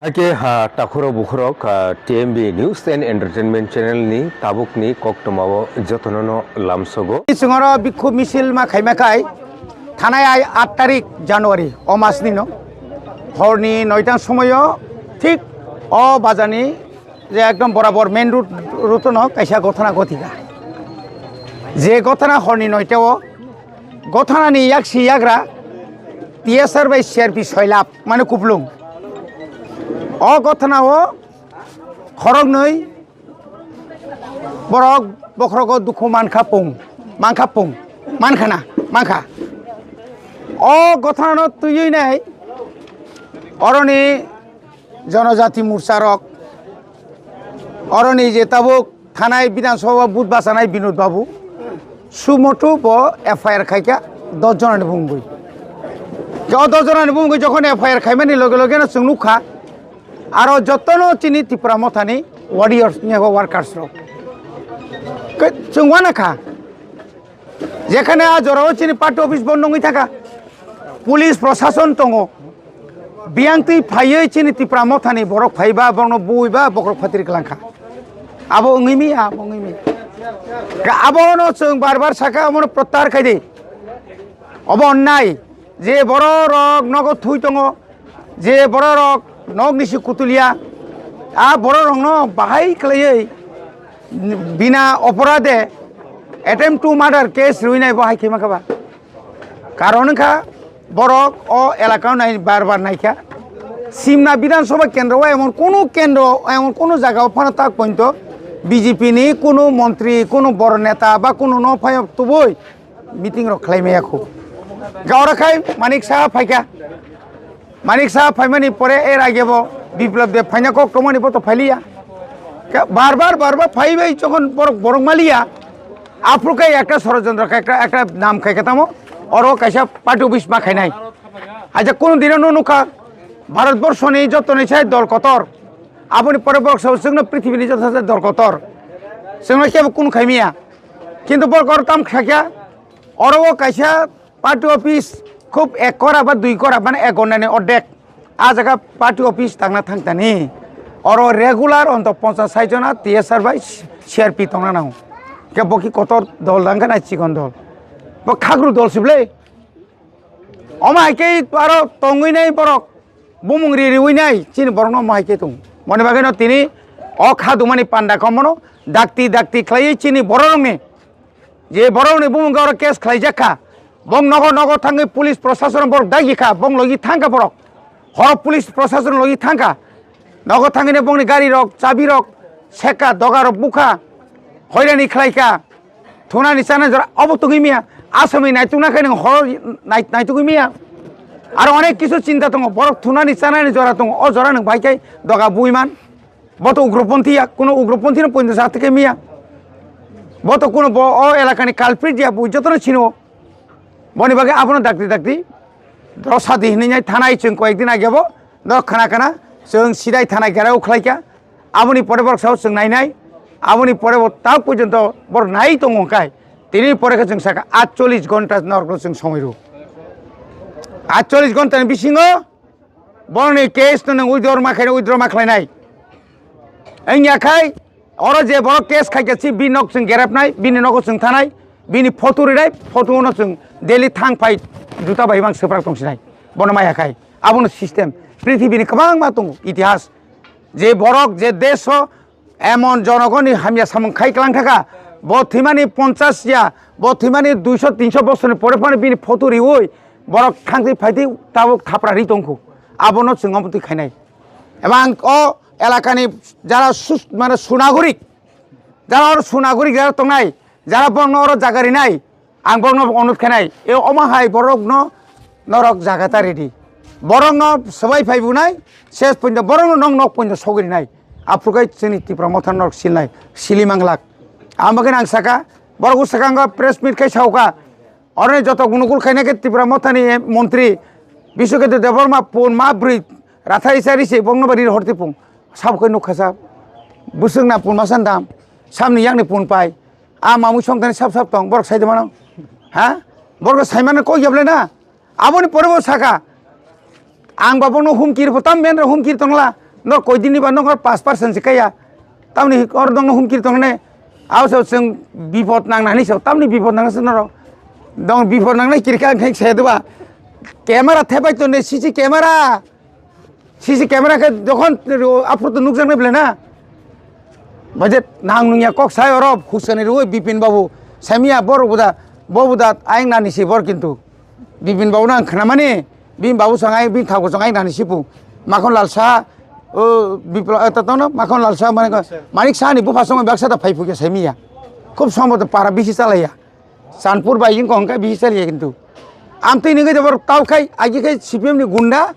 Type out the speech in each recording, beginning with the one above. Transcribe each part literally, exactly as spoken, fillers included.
Ake ha takhuro bukhurok, ah, T M B News and Entertainment Channel ni tabuk ni koktwma o jotono no lamsogo. Chwngaro bikhub misil ma khaima khai thanai ai aat tarik January o mas ni no horni noita somoyo thik o bazani je ekdom borabor main road, road no kaisa gothana gothika. Je gothana horni noita o gothana ni yaksi yagra T S R bai C R P soilap mane kuplung. O gothana o khoroknwi borok bokhrogo dukhu mankha pung, mankha pung, mankhana, mankha. O gothana no twiwi nai oroni Jonojati Morcha rok, oroni je tabuk thanai Bidhan Sabha booth bachanai Binod Babu, sumotu bo F I R khaikha dos jonani bumungwi. O dos jonani bumungwi jokhon F I R khaimani loge loge no chwng nukha, aro jotono chini Tipra Mothani warriors, workers rok. Ke chwng wanakha, jekhane a jorao chini party office bondo wngwi thangkha, police prosason tongo, biyang twi phaiwi chini Tipra Mothani borok phaiba, borokno buiba, bokhorok phatri kwlangkha. Abo wngwi miya, abo wngwi miya. Ka-, abono chwng bar bar sakha, abono prottahar khai di. Obo onnai, je bororok nogo thui tongo, je bororok nok nisi kutulia, a bororokno bahai khlaiwi bina oporade attempt to murder case rwinai bo hai khe mankha ba. Karon wngkha borok o elaka o nai bar bar naikha. Simna Bidhan Sabha kendro o emon kunu kendro, emon kunu jaga o phano tak pointo B J P ni kunu montri, kunu bor neta ba kunu no phai tubui meeting rok khlai maya khu. Gaura khai Manik Saha phaikha. Manik Saha phaimani pore er age bo Biplab Deb phaina kok tongmani bo to phailiya. Ka-, bar bar, bar bar phai bai jokhon borok, borok maliya. Aphuru khe ekta sorojontro khe ekta, ekta nam khai khe tamo. Oro kaisa party office ma khainai. Aja kunu dino no nukha Bharat borso ni joto ni sai dol kotor. Aboni pore borok sao chwngno prithibi ni joto sai dol kotor. Chwngno kebo kunu khaimiya. Kintu borok oro tam khakya. Oro o kaisa party office khub ek kora ba dui kora, mane ek gonnani ordek. A jaga party office tangna thangtani. Oro regular onto ponchas sait jona T S R bai C R P tongna nango. Ke bo ki kotor dol dangkha na chikon dol. Bo khagru dol sible. Omo hai khe aro tongwi nai borok. Bumung ri riwi nai chini borokno omo hai khe tong. Moni bagwi no tini o kha dumani panda komono dakti dakti khlaiwi chini bororokni. Je borokni bumung oro case khlaijak kha, bong nogo nogo thangwi police prosason borok dagi kha, bong logi thang kha borok. Horo police prosason logi thang kha. Nogo thangwi bongni gari rok, chabi rok, seka, doga rok bukha, hoirani khlai kha. Thunani chana jora obo tugwi miya, asomwi naitukna khe nwng horo nai-, naitugwi miya. Aro onek kisu chinta tongo, borok thunani chanani jora tongo, o jora nwng bai khe doga bui man. Bo to ugroponthi ya, kuno ugroponthi no poito sa thike miya. Bo to kuno bo o elakani culprit ya, bo jotono sino. Boni bagwi abono dakti dakti. Dosadi hinwi nai thanai chwng koyekdin age bo. Dok khana khana chwng sidai thana gherao khlaikha. Aboni pore borok sao chwng nainai. Aboni pore bo ta porjonto borok nai tongo kai. Tini pore khe chwng saka atchollish ghonta norokno chwng somoi rw. Atchollish ghonta ni bisingo Borokni case no nwng withdraw ma khaino withdraw ma khlainai. Wngya khai oro je borok case khaikha si bini nok chwng gerepnai, bini nogo chwng thanai, bini photo rinai, photo no chwng daily thang phai juta bai mang swprak tongsinai. Bono maya khai. Abono system. Prithibini kwbangma tongo itihas. Je borok je desh o emon jonogoni hamya samung khai klang thaka, bo thwimani ponchas ya, bo thwimani duiso tinso bosorni pore phano bini photo riwi borok thangtwi phaitwi tabuk thapra ri tongkhu. Abono chwng omo twi khainai. Ebang o elakani jara sus-, mane sunagorik, jara oro sunagorik jara tongnai, jara borokno oro jaga rinai, ang borokno onurodh khainai, e omo hai borokno norok jaga ta ridi. Borokno swbai phai bunai, ses pointo borokno nok nok pointo sogwi rinai. Aphuru khe chini Tipra Motha norok silnai, sili manglak. Ang bagwi ang saka, borok swkango press meet khai sauka, oroni joto gunukul khaina khe Tipra Mothani montri Biswaketu Debbarma pun ma bwrwi rathai chari se bongno bari horti pung. Sabo khe nukha sa, bwswk na pun ma san dam, samni yakni pun pai. A mamui songthani sap sap tong, borok sai de mano. Ha? Borok sai mano kok yablai na? Aboni pore bo saka, ang ba bono humkir bo tam men ro humkir tongla. Nor koi din ni ba nor paanch percent se kaya. Tamni or dong humkir tong ne. Aw so chwng bipod nang nani so. Tamni bipod nang se noro. Dong bipod nang nai kirka khe se duba. Camera thepai to ne C C camera. C C camera khe jokhon aphuru to nukjak nai bwle na. Budget nang nungya kok sai oro husani rui Bipin babu. Samiya bor buda, bo buda ayang nani si bor kintu. Bipin babu nang khnamani, Bipin babu sangai, Bipin thago sangai nani sipu. Makhon Lal Saha, o, Bipla-, eh, tatono, Makhon Lal Saha, Manik, Manik Saha ni bupha songwi baksa da phai phukya samiya. Khub sombo to para bisi chalaiya. Sanpur bai jing kong kai bisi chaliya kintu. Amtwi ni gede bor tau khai, agi khai C P M ni gunda,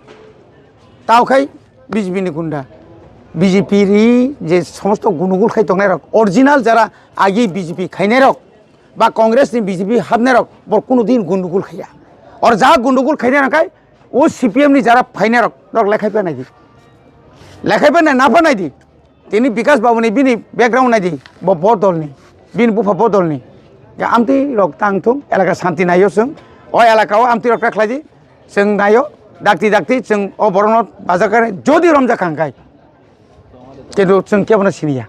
tau khai B J P ni gunda. B J P ri je somosto gunugul khai tongnai rok, original jara agi B J P khainai rok, ba Congress ni B J P hapnai rok, bor kuno din gundugul khaiya. Or ja gundugul khainai rok khai, o C P M ni jara phainai rok, rok lekhai pa nai di. Lekhai pa nai, na pa nai di. Tini Bikas Babu ni bini background nai di, bo bodol ni, bini bupha bodol ni. Ya amtwi rok tang thung, elaka shanti nai yo chwng. O elaka o amtwi rok ta khlai di, chwng nai yo, dakti dakti chwng o borok no bajakar jodi romjak kha hwnkhe. Kintu chwng kebono siniya.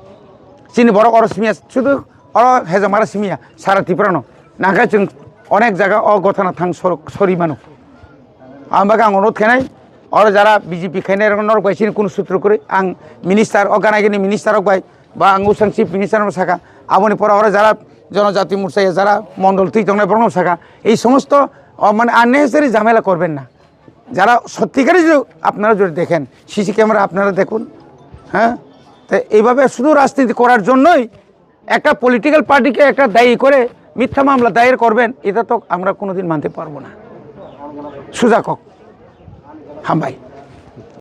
Chini borok oro simiya, sudu oro Hejamara simiya, sara Tripura no. Nangkhe chwng onek jaga o gothana thang sor-, sori mano. Ang bagwi ang onurodh khainai, oro jara B J P khainai rok norok bai chini kunu sutro kwrwi. Ang minister, o gana gini minister rok bai, ba ang usang chief minister no saka, aboni pore oro jara Jonojati Morcha ya jara mondol twi tongnai borok no saka. Ei somosto, o, mane unnecessary jhamela korben na. যারা সত্যিকারে যদি আপনারা যদি দেখেন, CC camera আপনারা দেখুন, হ্যাঁ, তো এইভাবে শুধু রাজনীতি করার জন্যই একটা পলিটিক্যাল পার্টিকে একটা দায়ী করে মিথ্যা মামলা দায়ের করবেন, এটা তো আমরা কোনোদিন মানতে পারবো না। সুজা কক। হামবাই।